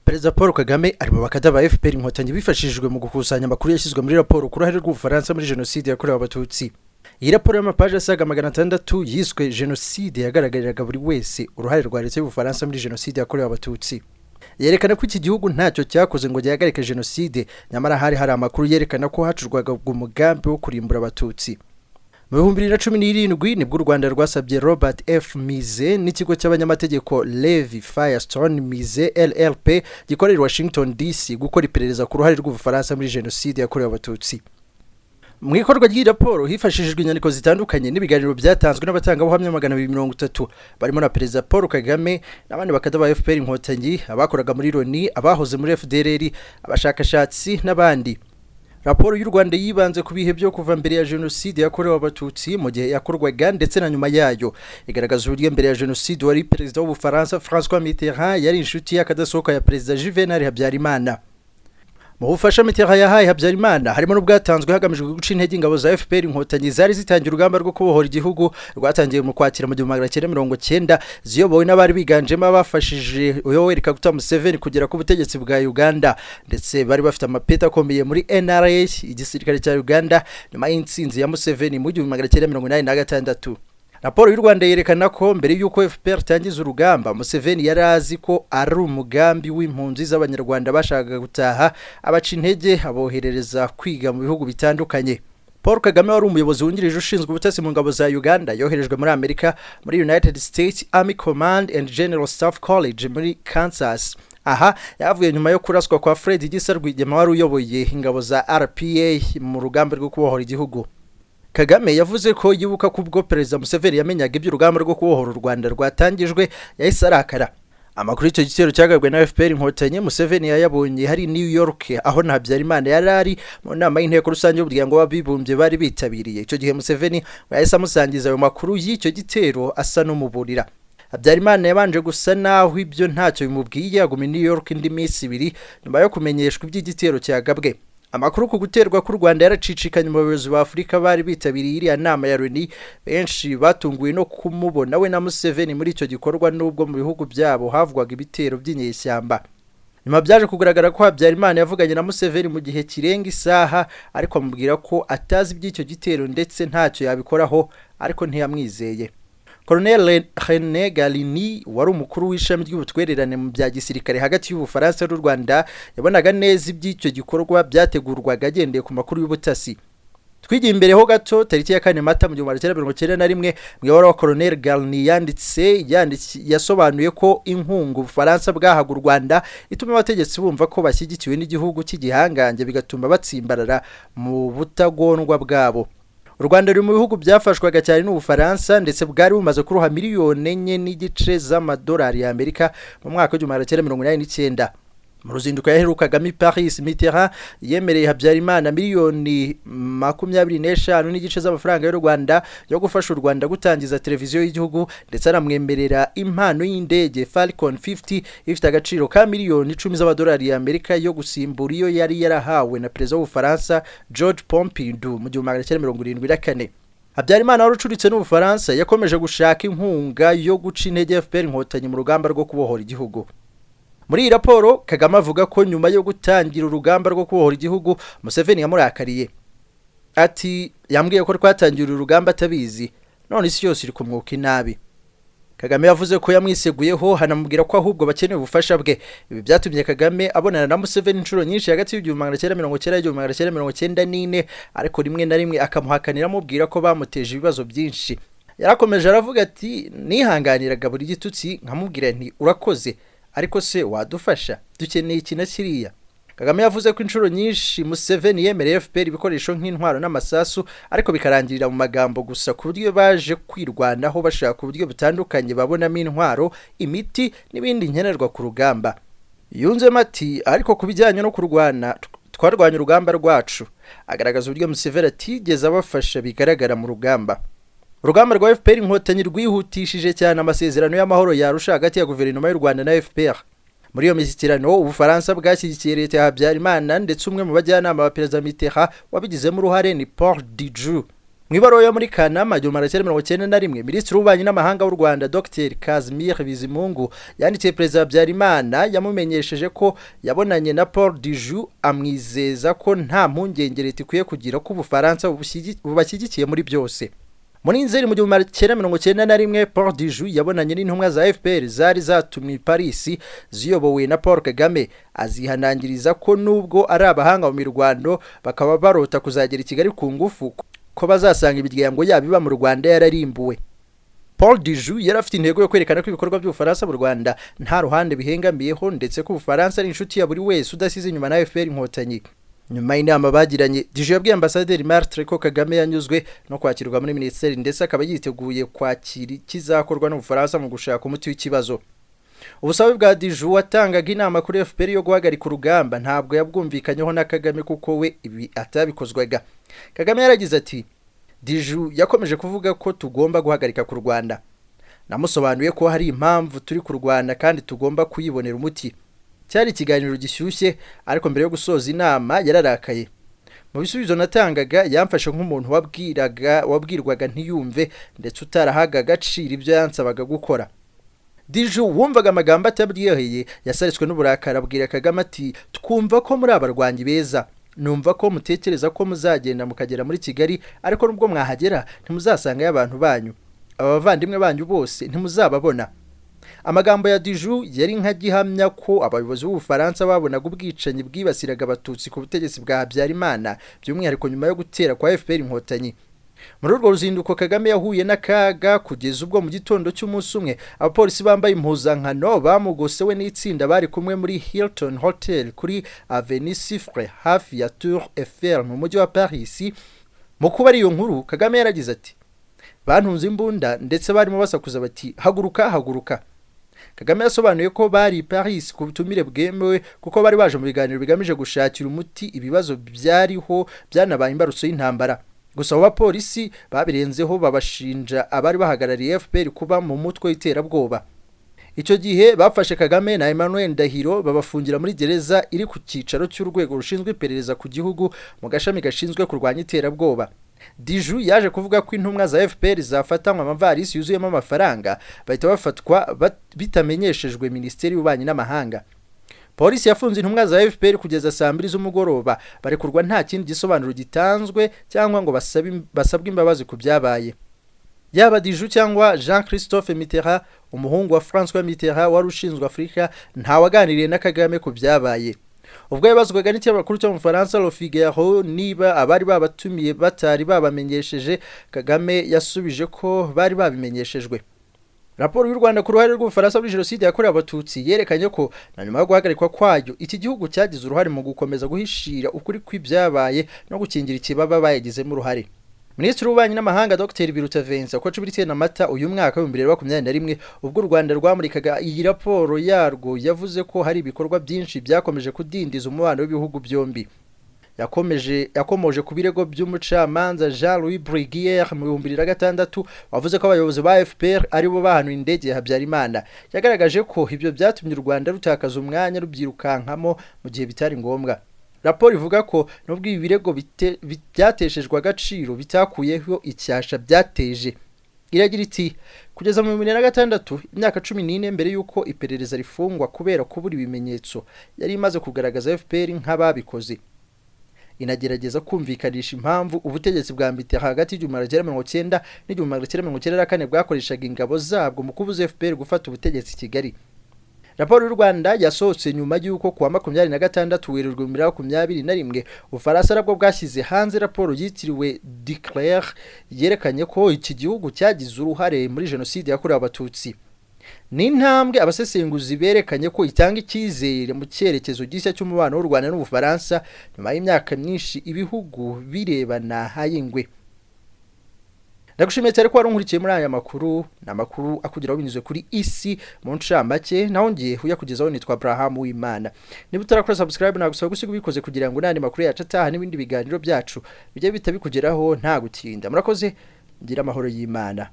Perezida Paul Kagame ari mu bakada ba FPR Inkotanyi bifashishijwe mu gukusanya amakuru yashyizwe muri raporo ku ruhare rw'Ubufaransa muri Jenoside yakorewe Abatutsi. Iyi raporo y'amapaji asaga 600 yiswe "Jenoside yagaragariraga buri wese: uruhare rwa leta y'Ubufaransa muri Jenoside yakorewe Abatutsi", yerekana ko iki gihugu ntacyo cyakoze ngo gihagarike jenoside, nyamara hari amakuru yerekana ko hacurwaga umugambi wo kurimbura Abatutsi. Mu 2017 nibwo u Rwanda rwasabye Robert F Mize n'ikigo cy'abanyamategeko Levy Firestone Mize LLP gikorera i Washington DC gukora iperereza ku ruhare rw'Ubufaransa muri Jenoside yakorewe Abatutsi. Mu ikorwa ry'iyi raporo hifashishijwe inyandiko zitandukanye n'ibiganiro byatanzwe n'abatangabuhamya 230, barimo na Perezida Paul Kagame n'abandi bakada ba FPR Inkotanyi, abakoraga muri Loni, abahoze muri FDLR, abashakashatsi n'abandi. Raporo y'u Rwanda yibanze ku bihe byo kuva mbere ya Jenoside yakorewe Abatutsi, mu gihe yakorwaga ndetse na nyuma yayo. Igaragaza uburyo mbere ya jenoside wari perezida w'Ubufaransa François Mitterrand yari inshuti y'akadasohoka ya Perezida Juvenal Habyarimana. Mu bufasha Mitterrand yahaye Habyarimana harimo n'ubwatanzwe hagamijwe guca intege ingabo za FPR Inkotanyi zari zitangiye urugamba rwo kubohora igihugu, rwatangiye mu Kwakira mu 1990, ziyobowe n'abari biganjemo abafashije Yoweri Kaguta Museveni kugera ku butegetsi bwa Uganda, ndetse bari bafite amapeti akomeye muri NRA, igisirikare cya Uganda, nyuma y'intsinzi ya Museveni mu 1986. Raporo y'u Rwanda yerekana ko mbere y'uko FPR itangiza urugamba, Museveni yari azi ko ari umugambi w'impunzi z'Abanyarwanda bashakaga gutaha, abaca intege aboherereza kwiga mu bihugu bitandukanye. Paul Kagame wari umuyobozi wungirije ushinzwe ubutasi mu ngabo za Uganda yoherejwe muri Amerika, muri United States Army Command and General Staff College muri Kansas. Aha yavuye nyuma yo kuraswa kwa Fred Gisa Rwigema wari uyoboye ingabo za RPA mu rugamba rwo kubohora igihugu. Kagame yavuze ko yibuka ko ubwo Perezida Museveni yamenyaga iby'urugamba rwo kubohora u Rwanda rwatangijwe, yahise arakara. Amakuru y'icyo gitero cyagabwe na FPR Inkotanyi, Museveni yayabonye hari New York, aho na Habyarimana yari ari mu nama y'Inteko Rusange y'Umuryango w'Abibumbye bari bitabiriye. Icyo gihe Museveni yahise amusangiza ayo makuru y'icyo gitero, asa n'umuburira. Habyarimana yabanje gusa naho ibyo ntacyo bimubwiye, aguma i New York indi minsi 2 nyuma yo kumenyeshwa iby'igitero cyagabwe. Amakuru ku guterwa k'u Rwanda yaracicikanye mu bayobozi ba Afurika bari bitabiriye iriya nama ya Loni. Benshi batunguwe no kumubona we na Museveni muri icyo gikorwa, nubwo mu bihugu byabo havugwaga ibitero by'inyeshyamba. Nyuma byaje kugaragara ko Habyarimana yavuganye na Museveni mu gihe kirenga isaha, ariko amubwira ko atazi iby'icyo gitero ndetse ntacyo yabikoraho, ariko ntiyamwizeye. Colonel René Galini wari umukuru w'ishami ry'ubutwererane mu bya gisirikare hagati y'Ubufaransa n'u Rwanda yabonaga neza iby'icyo gikorwa byategurwaga agendeye ku makuru y'ubutasi. Twigiye imbere ho gato, tariki ya 4 Mata mu 1991, mu ibaruwa Colonel Galini yanditse, yasobanuye ko inkunga Ubufaransa bwahaga u Rwanda ituma abategetsi bumva ko bashyigikiwe n'igihugu cy'igihangange, bigatuma batsimbarara mu butagondwa bwabo. U Rwanda ruri mu bihugu byafashwaga cyane n'Ubufaransa, ndetse bwari bumaze kuruha miliyoni 4.5 z'amadolari y'Amerika mu mwaka w'1989. Mu ruzinduko yaherukagamo i Paris, Mitterrand yemereye Habyarimana miliyoni 25.5 z'amafaranga y'u Rwanda yo gufasha u Rwanda gutangiza televiziyo y'igihugu, ndetse anamwemerera impano y'indege Falcon 50 ifite agaciro ka miliyoni 10 z'amadolari y'Amerika yo gusimbura iyo yari yarahawe na perezida w'Ubufaransa George Pompidou mu 1974. Habyarimana wari ucuritse n'Ubufaransa yakomeje gushaka inkunga yo guca intege FPR Inkotanyi mu rugamba rwo kubohora igihugu. Muri iyi raporo, Kagame avuga ko nyuma yo gutangira urugamba rwo kubohora igihugu, Museveni yamurakariye. Ati: "Yambwiye ko twatangiye uru rugamba atabizi, none isi yose iri kumwuka inabi." Kagame yavuze ko yamwiseguyeho, hanamubwira ko ahubwo bakeneye ubufasha bwe. Ibi byatumye Kagame abonana na Museveni inshuro nyinshi hagati y'1990 n'1994, ariko rimwe na rimwe akamuhakanira, amubwira ko bamuteje ibibazo byinshi. Yarakomeje aravuga ati: "Nihanganiraga buri gitutsi, nkamubwira nti 'Urakoze, ariko se wadufasha? Dukeneye iki na kiriya.'" Kagame yavuze ko inshuro nyinshi Museveni yemereye FPR ibikoresho nk'intwaro n'amasasu, ariko bikarangirira mu magambo gusa, ku buryo baje kwirwanaho bashaka uburyo butandukanye babonamo intwaro, imiti n'ibindi nkenerwa ku rugamba. Yunzemo ati: "Ariko ku bijyanye no kurwana, twarwanye urugamba rwacu." Agaragaza uburyo Museveni atigeze abafasha bigaragara mu rugamba. Urugamba rwa FPR Inkotanyi rwihutishije cyane amasezerano y'amahoro y'Arusha hagati ya guverinoma y'u Rwanda na FPR. Muri iyo mishyikirano, Ubufaransa bwashyigikiye leta ya Habyarimana, ndetse umwe mu bajyanama ba Perezida Mitterrand wabigizemo uruhare ni Paul Dijoud. Mu ibaruwa yo muri Kanama 1991, Minisitiri w'Ububanyi n'Amahanga w'u Rwanda Dr Casimir Bizimungu yandikiye Perezida Habyarimana, yamumenyesheje ko yabonanye na Paul Dijoud, amwizeza ko nta mpungenge leta ikwiye kugira, ko Ubufaransa bubashyigikiye muri byose. Muri Nzeri mu 1991, Paul Dijoud yabonanye n'intumwa za FPR zari zatumwe i Paris ziyobowe na Paul Kagame, azihanangiriza ko nubwo ari abahanga mu mirwano bakaba barota kuzagera i Kigali ku ngufu, ko bazasanga imiryango yabo iba mu Rwanda yararimbuwe. Paul Dijoud yari afite intego yo kwerekana ko ibikorwa by'Ubufaransa mu Rwanda nta ruhande bihengamiyeho, ndetse ko Ubufaransa ari inshuti ya buri wese udasize inyuma na FPR Inkotanyi. Nyuma y'inama bagiranye, Dijoud yabwiye Ambasaderi Martre ko Kagame yanyuzwe no kwakirwa muri minisiteri, ndetse akaba yiteguye kwakira ikizakorwa n'Ubufaransa mu gushaka umuti w'ikibazo. Ubusabe bwa Dijoud watangaga inama kuri FPR yo guhagarika urugamba ntabwo yabwumvikanyeho na Kagame, kuko we ibi atabikozwaga. Kagame yaragize ati: "Dijoud yakomeje kuvuga ko tugomba guhagarika kurwana. Namusobanuye ko hari impamvu turi kurwana kandi tugomba kuyibonera umuti. Cyari ikiganiro gishyushye, ariko mbere yo gusoza inama yararakaye. Mu bisubizo natangaga yamfashe nk'umuntu wabwiraga wabwirwaga ntiyumve, ndetse utarahaga agaciro ibyo yansabaga gukora." Dijoud wumvaga amagambo atabwiheye yasaritswe n'uburakari, abwira Kagame ati: "Twumva ko muri abarwanyi beza, numva ko mutekereza ko muzagenda mukagera muri Kigali, ariko nubwo mwahagera ntimuzasangayo abantu banyu, aba bavandimwe banyu bose ntimuzababona." Amagambo ya Dijoud yari nka gihamya ko abayobozi b'Ubufaransa babonaga ubwicanyi bwibasiraga Abatutsi ku butegetsi bwa Habyarimana, by'umwihariko nyuma yo gutera kwa FPR Inkotanyi. Muri urwo ruzinduko Kagame yahuye n'akaga, kugeza ubwo mu gitondo cy'umunsi umwe abapolisi bambaye impuzankano bamugose we n'itsinda bari kumwe muri Hilton Hotel kuri Avenue Suffren, hafi ya Tour Eiffel mu mujyi wa Paris. Mu kuba ari iyo nkuru, Kagame yaragize ati: "Bantunze imbunda ndetse barimo basakuza bati: 'Haguruka, haguruka.'" Kagame yasobanuye ko bari i Paris ku butumire bwemewe, kuko bari baje mu biganiro bigamije gushakira umuti ibibazo byariho byanabaye imbarutso y'intambara. Gusa abo bapolisi babirenzeho, babashinja abari bahagarariye FPR kuba mu mutwe w'iterabwoba. Icyo gihe bafashe Kagame na Emmanuel Ndahiro, babafungira muri gereza iri ku cyicaro cy'urwego rushinzwe iperereza ku gihugu mu gashami gashinzwe kurwanya iterabwoba. Dijoud yaje kuvuga ko intumwa za FPR zafatanywe amavarisi yuzuyemo amafaranga, bahita bafatwa bitamenyeshejwe Minisiteri y'Ububanyi n'Amahanga. Polisi yafunze intumwa za FPR kugeza saa 2 z'umugoroba, barekurwa nta kindi gisobanuro gitanzwe cyangwa ngo basabwe imbabazi ku byabaye. Yaba Dijoud cyangwa Jean Christophe Mitterrand, umuhungu wa François Mitterrand wari ushinzwe Afurika, ntawaganiriye na Kagame ku byabaye. Ubwo yabazwaga n'ikinyamakuru cyo mu Bufaransa Le Figaro niba abari babatumiye batari babamenyesheje, Kagame yasubije ko bari babimenyeshejwe. Raporo y'u Rwanda ku ruhare rw'Ubufaransa muri Jenoside yakorewe Abatutsi yerekanye ko na nyuma yo guhagarikwa kwayo, iki gihugu cyagize uruhare mu gukomeza guhishira ukuri kw'ibyabaye no gukingira ikibaba bayagizemo uruhare. Minisitiri w'Ububanyi n'Amahanga Dr Biruta Vincent, ku 19 Mata uyu mwaka wa 2021, ubwo u Rwanda rwamurikaga iyi raporo yarwo, yavuze ko hari ibikorwa byinshi byakomeje kudindiza umubano w'ibihugu byombi. Yakomoje ku birego by'umucamanza Jean Louis Bruguière mu 2006, wavuze ko abayobozi ba FPR aribo bahanuye indege ya Habyarimana. Yagaragaje ko ibyo byatumye u Rwanda rutakaza umwanya rubyirukankamo mu gihe bitari ngombwa. Raporo ivuga ko nubwo ibi birego byateshejwe agaciro, bitakuyeho icyasha byateje. Iragira iti: "Kugeza mu 2006, imyaka 14 mbere y'uko iperereza rifungwa kubera kubura ibimenyetso, yari imaze kugaragaza FPR nk'ababikoze, inagerageza kumvikanisha impamvu ubutegetsi bwa Mitterrand hagati y'1990 n'1994 bwakoreshaga ingabo zabwo mu kubuza FPR gufata ubutegetsi i Kigali." Raporo y'u Rwanda yasohotse nyuma y'uko kuwa 26 Werurwe 2021 Ubufaransa nabwo bwashyize hanze raporo yitiriwe Duclert, yerekanye ko iki gihugu cyagize uruhare muri Jenoside yakorewe Abatutsi. Ni intambwe abasesenguzi berekanye ko itanga icyizere mu cyerekezo gishya cy'umubano w'u Rwanda n'Ubufaransa, nyuma y'imyaka myinshi ibihugu birebana ay'ingwe. Ndagushimiye cyane ko wari unkurikiye muri aya makuru. Ni amakuru akugeraho binyuze kuri Isi mu Ncamake, naho ngiye uyakugezaho nitwa Abraham Wimana. Niba utarakora subscribe, nagusaba gusiga ubikoze kugira ngo n'andi makuru yacu ataha n'ibindi biganiro byacu bijye bihita bikugeraho nta gutinda. Murakoze, ngira amahoro y'Imana.